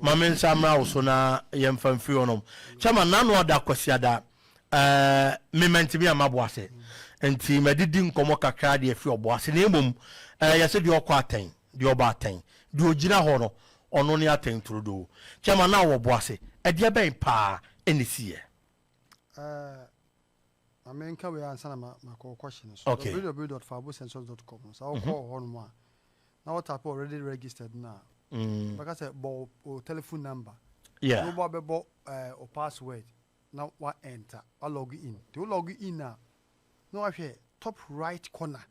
Ma me nsa mmra wo so na yɛmfa mfiri hɔnom. Chairman, n'ano ada Kwasiada. Ɛɛ, me mantumi amma Boase. Nti madidi nkɔmmɔ kakra de afi Ɔboase. Na mmom, ɛɛ, yɛse deɛ ɔkɔ atɛn, deɛ ɔba atɛn. Deɛ ɔgyina hɔ no, ɔno ne atɛn turodoo. Chairman, na wɔ Boase, ɛdeɛ bɛn paa na ɛsiiɛ? Ɛɛ, ma menka wei ansa na makɔ wo question no so. Okay. www.fabocensus.com no, sɛ wokɔ hɔnom a, na wo type "already registered" no a, bɛka sɛ bɔ wo telephone number. Na wobɔ bɛbɔ wo password na wa enter, wa log in. Nti wo log in a, na wahwɛ top right corner.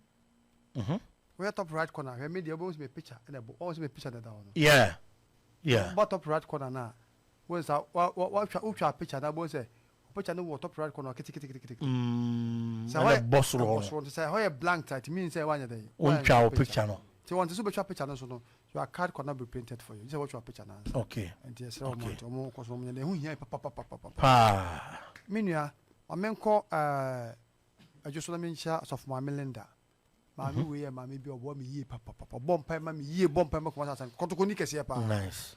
Woyɛ top right corner, hwɛ me deɛ, wobɛhu sɛ me picture ɛna ɛbɔ, wɔn sɛ me picture na ɛda hɔ no. Wobɔ top right corner na wɔn sɛ wa wa watwa, wotwa picture na wobɛhu sɛ picture no wɔ top right corner keteketekete. Sɛ hɔ yɛ bɔ soro hɔ no. Soro nti sɛ ɛhɔ yɛ blank ta, it means sɛ wanyɛ dɛ. Wontwa wo picture no. Nti wɔn ti so bɛtwa picture no so no, your card cannot be printed for you. Sɛ wɔtwa picture no ansa. Nti ɛsrɛ wɔn, nti wɔn kɔ so wɔn nyɛ dɛ, ɛho hia papapapapa. Paa. Me nua, maame nkɔ ɛdwo so na me nkyia Asɔfo Maame Linda. Maame wei yɛ maame bi a ɔboa me yie papapapa. Bɔ mpae ma me yie, bɔ mpae ma Kumasi Asante Kɔtɔkɔ ni kɛseɛ paa. Nice.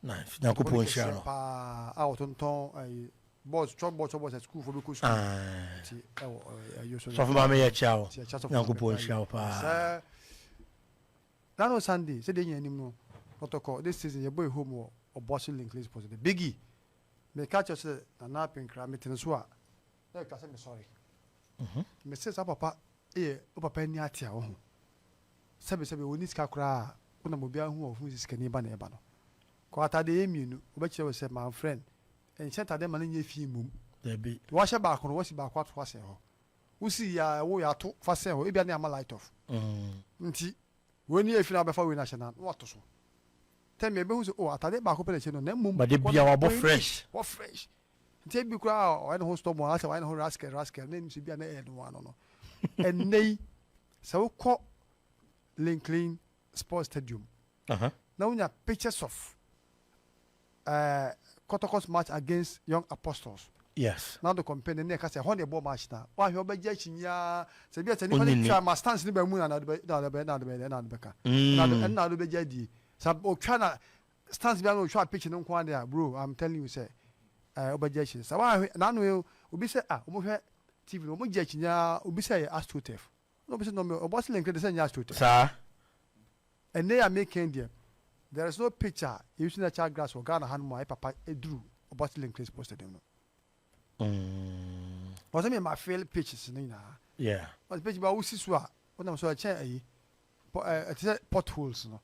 Nice. Nyankopɔn nhyira no. Paa a ɔtontɔn ɛyi bɔs, chop bɔs, chop bɔs, sukuufoɔ bi kɔ sukuu. Nti ɛwɔ ɛyɛ so. Sɔfo maame, yɛ kyia wo. Nyankopɔn nhyira wo paa. Sɛ nano Sunday sɛ deɛ nyɛ anim no, Kɔtɔkɔ this season yɛbɔ home wɔ Ɔboase Linkley Sports de Biggie, meka kyerɛ sɛ Nana Apenkra metene so a na ɛtwa sɛ mesɔre. Mese saa papa yɛ wo papa ani ate a wo ho sɛbe sɛbe wɔni sika koraa a, wonam obiara hu wɔ ho sɛ sikani ba na ɛba no kɔ atade yɛ mmienu, wobɛkyerɛ wo sɛ my friend nhyɛ ntade ma no nyɛ fi mmom. Dabi. Wahyɛ baako no, wasi baako ato asɛn hɔ, wosi yɛ a ɛwo yɛ ato fa sɛn hɔ, ebia ne ama light off. Nti wei ni efi na wabɛfa wei na ahyɛ na wato so tɛmi ebehu sɛ oh, atade baako pɛ na ɛhyɛ no na mmom. Bade bia wabɔ fresh. Wɔ fresh, nti ebi koraa ɔyɛ ne ho stubborn asɛ wayɛ ne ho rascal rascal na enim sɛ bi a na ɛyɛ no ano no. Ɛnɛ yi sɛ wokɔ Lincoln Sports Stadium na wonya pictures of Kɔtɔkɔ's match against Young Apostles na wode compare ne ɛka sɛ ɛhɔ na ɛbɔ match na wahwɛ, wobɛgye akyinnyaa sɛ bi a sɛ nipa no twa ma stance no ba mu na na ɔde bɛ na ɔde bɛ na ɔde bɛ na ɔde bɛka ɛna na ɔde bɛgye adie sɛ ɔtwa na stance bi a na ɔtwa pitch no nko ade a, bro, I'm telling you sɛ wobɛgye akyi sɛ wahwɛ n'ano. Obi sɛ ah, wɔhwɛ TV no, wɔn gye akyinnyaa, obi sɛ ɛyɛ astroturf na obi sɛ no, ɔbɔ se Lincoln de sɛ nyɛ astroturf. Ɛnɛ a meka deɛ, there is no pitch a yɛuse natural grass wɔ Ghana hanom a ɛpapa ɛduru Ɔbɔse Lincoln Sports Stadium no. Wɔsɛ me ma fill pitches no nyinaa. Wɔsɛ pitch ba wosi so a wonam so ɛkyɛn ayi ɛte sɛ potholes no,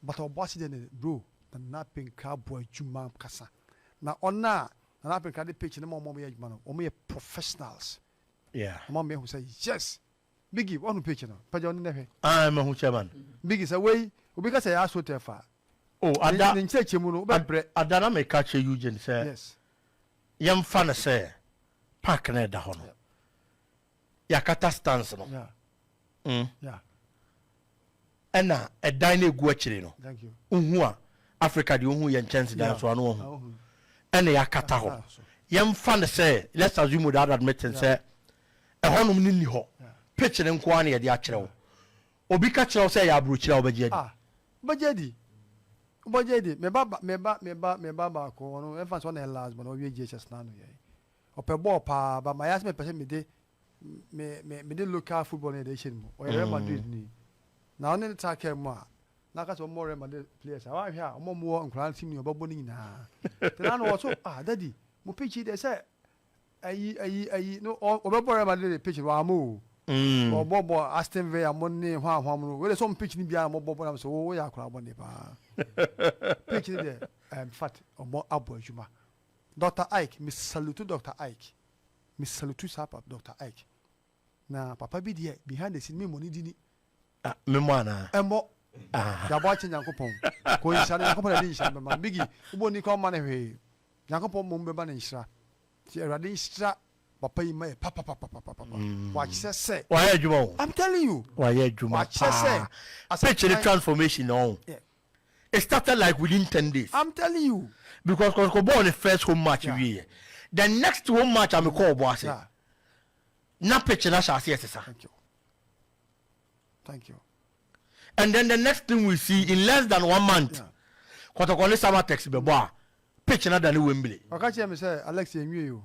but Ɔbɔse deɛ ne bro, Nana Apenkra bɔ adwuma kasa na ɔna a Nana Apenkra de pitch no ma ɔmo yɛ adwuma no, ɔmo yɛ professionals. Ɔmo ama ehu sɛ yes, Biggie, wɔn pitch no pɛgya ɔne nɛhwɛ. Ah, mahu, chairman. Biggie, sɛ wei obi ka sɛ ɛyɛ astroturf a, Oh, ada ne nkyerɛkyerɛ mu no wobɛbrɛ. Ada na meka kyerɛ Eugene sɛ yɛmfa no sɛ park no ɛda hɔ no, yɛakata stands no ɛna ɛdan no ɛgu akyire no. Thank you. Wohu a Africa deɛ, wohu yɛ nkyɛnsedan so ano wahu ɛna yɛakata hɔ. Yɛmfa no sɛ, let's assume without admitting sɛ ɛhɔnom no nni hɔ, pitch no nko ara na yɛde akyerɛ wo, obi ka kyerɛ wo sɛ ɛyɛ aburokyire a, wobɛgye adi? Ah, wobɛgye adi, wobɛgye adi. Me ba baako, ɔno ɛmfa sɛ ɔna yɛ last but ɔwie JHS n'ano yɛ ɔpɛ bɔɔl paa ba ma yɛ asɛ mepɛ sɛ mede me me mede local football no yɛ de hyɛ ne mu. Ɔyɛ Real Madrid ni na ɔne ne tra kaa mu a na aka sɛ ɔmmɔ Real Madrid players a wahwɛ a ɔmo ɔmo wɔ nkwadaa team ni ɔbɛbɔ ne nyinaa tena no wɔ so. Ah, daddy, mo pitch yi deɛ sɛ ayi ayi ayi no, ɔbɛbɔ Real Madrid pitch no wama o. Ɔbɔ bɔ Aston Villa mo ne hwan hwan mo no wei de sɛ ɔmo pitch ni biara mo bɔ bɔ nam sɛ wo yɛ akwadaa bɔ ne paa. Pitch ni deɛ, in fact, ɔmo abɔ adwuma. Dr Ike, me salute Dr Ike, me salute saa pa Dr Ike na papa bi deɛ behind the scene me mmɔ ne dini. Ah, memmɔ anaa? Ɛmmɔ. Ah. Yabɔ akyɛ Nyankopɔn kò nhyira no, Nyankopɔn na ɛde nhyira bɛma. Biggie, wobɔ ni kwan ma no hwee, Nyankopɔn mmom bɛma no nhyira. Nti Awurade nhyira papa yi ma yɛ papapapapapa. Wakyerɛ sɛ Wayɛ adwuma o. I'm telling you. Wayɛ adwuma Wakyerɛ sɛ paa. Pitch ne transformation na ɔho it started like within 10 days. I'm telling you. Because Kɔtɔkɔ bɔɔl ne first home match wie yɛ, the next home match a mekɔ ɔbɔ ase na pitch na hyɛ aseɛ sesa. Thank you, thank you. And then the next thing we see, in less than one month, Kɔtɔkɔ ne Samatex bɛbɔ a, pitch no adane Wembley. Ɔka kyerɛɛ me sɛ, Alex, yɛnwiei o.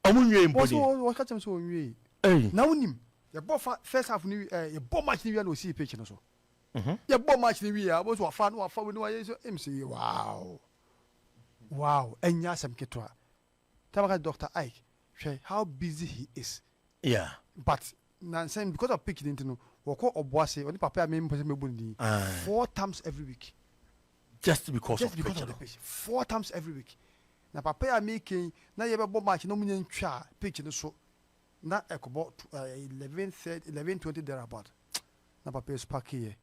Ɔmo nwiei mpo Wɔse deɛ. wɔka kyerɛɛ me sɛ wɔnwiei. Ei. Na wonim, yɛbɔ fa first half no wie ɛɛ yɛbɔ match no wie a na ɔsii pitch no so. Yɛbɔ match no wie a, wobɛhu sɛ wafa na wafa wei na wayɛ so, em sɛ wow, wow, ɛnyɛ asɛm ketewa. Time aka Doctor Ike, hwɛ how busy he is. But nansa yi because of pitch no nti no, wɔkɔ Ɔboase, ɔne papa yi a mempɛ sɛ mɛbɔ ne din, four times every week. Just because Just of because pitch of the no. pitch. Four times every week. Na papa yi a meka yi, na yɛbɛbɔ match na wɔnya ntwa pitch no so na ɛkɔbɔ 11:30, 11:20 there about. Na papa yi spark yɛ.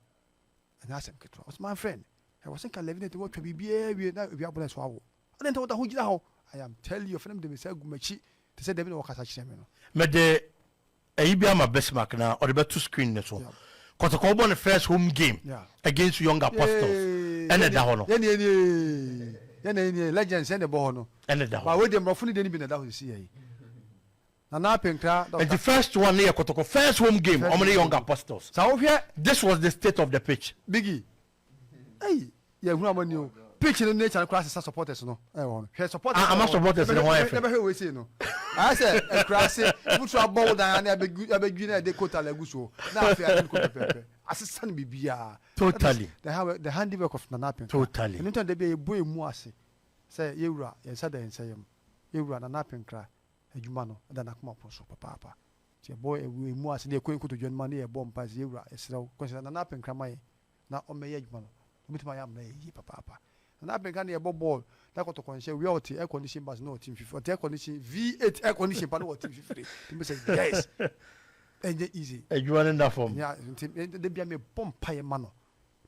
Ɛnyɛ asɛm ketewa. Ɔsɛ my friend, ɛwɔ sɛ nka 11:30 wɔatwa biribiara awie na awia abɔ na ɛso awo. Adɛn nti woda ho gyina hɔ? I am telling you, afei na mede me nsa agu m'akyi te sɛ deɛ bi na wɔkasa kyerɛ me no. Mede ɛyi bi ama Bismarck na ɔde bɛto screen no so. Kɔtɔkɔ bɔ ne first home game against Young Apostles. Ɛna ɛda hɔ no. Yɛne yɛne yɛne yɛne legends yɛne bɔ hɔ no. Ɛna ɛda hɔ. Ba wei deɛ mmorɔfo ne deɛ no bi na ɛda hɔ sisi yɛ yi. Nana Apenkra. Nti first one ne yɛ Kɔtɔkɔ first home game ɔmo ne Young Apostles. Sa wohwɛ. This was the state of the pitch. Biggie. Ei yɛhunu amani o. Pitch no nature no koraa sesa supporters no ɛwɔ hɔ no. Hwɛ supporters. Ah, ama supporters no ho ayɛ fɛ. Yɛbɛhwɛ wei sei no. Ayɛ sɛ akuraase mfuturo abɔ wo dan na yɛabɛgu yɛabɛdwi na yɛde kota agu soɔ na afei ayɛ no kɔ pɛpɛɛpɛ. Asesa no biribiara. Totally. The, the handiwork of Nana Apenkra. Totally. Ɛno nti na da bi a yɛbɔ yɛn mu ase sɛ yɛwura yɛn nsa da yɛn nsa yam. Yɛwura Nana Apenkra adwuma no da n'akoma pono so papaapa. Nti yɛbɔ yɛn mu ase na yɛkɔ yɛn nkotodwe anim a na yɛbɔ mpae sɛ yɛwura yɛsrɛ wo kɔnhyɛ Nana Apenkra ma yɛn na ɔmmɛyɛ adwuma no, na ɔbɛtumi ayɛ amena yɛ yie papaapa. Na na afei nka na yɛbɔ bɔɔl na kɔtɔkɔ nhyɛ wia ɔte air condition bus na ɔte mfifire, ɔte air condition V8 air condition pa na ɔte mfifire. Nti me sɛ yes, ɛnyɛ easy. Adwuma no nna fam. Yeah, nti da bia mebɔ mpaeɛ ma no.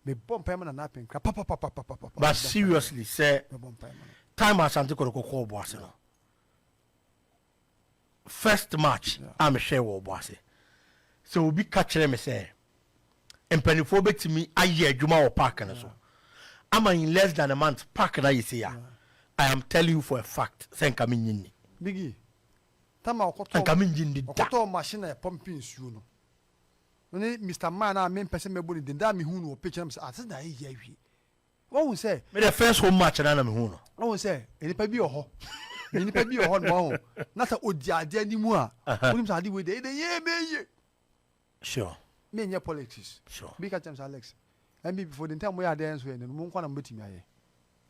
Mebɔ mpaeɛ ma Nana Apenkra papapapapapa. But seriously sɛ Mebɔ mpaeɛ ma no. time a Asante Kotoko kɔɔ Obuasi no, first match a mehwɛɛ wɔ Obuasi, sɛ obi ka kyerɛ me sɛ mpanimfoɔ bɛtumi ayɛ adwuma wɔ park no so ama in less than a month park no ayɛ sei a, I am telling you for a fact sɛ nka mennye nni. Biggie, time a ɔkɔtɔɔ Nka mennye nni da. ɔkɔtɔɔ machine a ɛpɔmpe nsuo no, ne Mister Man a mempɛ sɛ mɛbɔ ne din, da a mehuu no wɔ picture no, mesɛ ah, sɛ na ayɛ awie. Wahu sɛ. Me deɛ first home match no ara na mehuu no. Wahu sɛ nnipa bi wɔ hɔ, nnipa bi wɔ hɔ nom wahu, na sɛ ɔdi adeɛ anim a, wonim sɛ ade wei deɛ, ɛdeɛ yie mɛyie. Sure. Menyɛ politics. Sure. Bi ka kyerɛ me sɛ Alex, NPP foɔ de ntam moyɛ adeɛ nso yɛ no, mo nko na mobɛtumi ayɛ.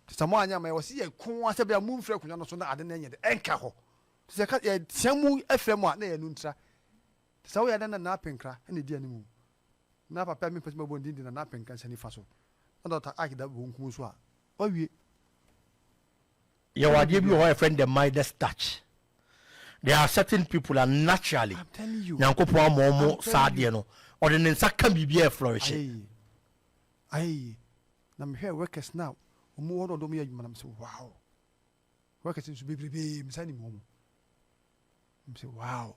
Nti sɛ moanyɛ ama yɛ, wɔse yɛ ko ara sɛ bɛyɛ a momfiri akonnwa no so na ade no nyɛ dɛ, ɛnka hɔ. Nti sɛ yɛka, yɛtea mu frɛ mo a, na ɛyɛ ɛno ntira. Nti sɛ woyɛ dɛn na Nana Apenkra na ɛdi anim. Na papa a mempɛ sɛ mɛbɔ ne din de Nana Apenkra nsa nifa so, na Dɔkta Ike da bonkum so a, wawie. Yɛwɔ adeɛ bi wɔ hɔ a yɛfrɛ no the Midas touch. There are certain people a naturally I'm telling you. Nyankopɔn ama I'm wɔn telling saa you. adeɛ no. Ɔde ne nsa ka biribi a ɛflourish. Ayɛ yie. Ayɛ yie. Na mehwɛɛ workers no a wɔn wɔ hɔ na wɔde wɔn yɛ adwuma no, mesɛ wow. Workers nso bebrebee, mesan nim wɔn. Mesɛ wow.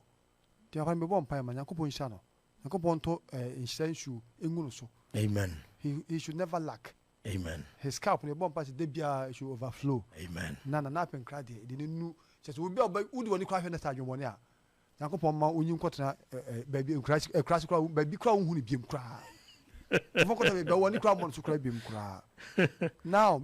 Nti papa no mebɔ mpaeɛ ma Nyankopɔn nhyira no. Nyankopɔn ntɔ eh, nhyira nsuo ngu no so. Amen. He should never lack. Amen. His cup no yɛbɔ mpae sɛ da biara it should overflow. Amen. Na Nana Apenkra deɛ ɛde ne nu kyɛ sɛ obi a ɔbɛ wode w'ani koraa hwɛ no sɛ adwemmɔne a Nyankopɔn ma onyi nkɔtena eh, eh, baabi nkuraase akuraase koraa baabi koraa wonhu no biam koraa. Ɔfa nkɔtena baabi a w'ani koraa mmɔ no so koraa biam koraa. Now.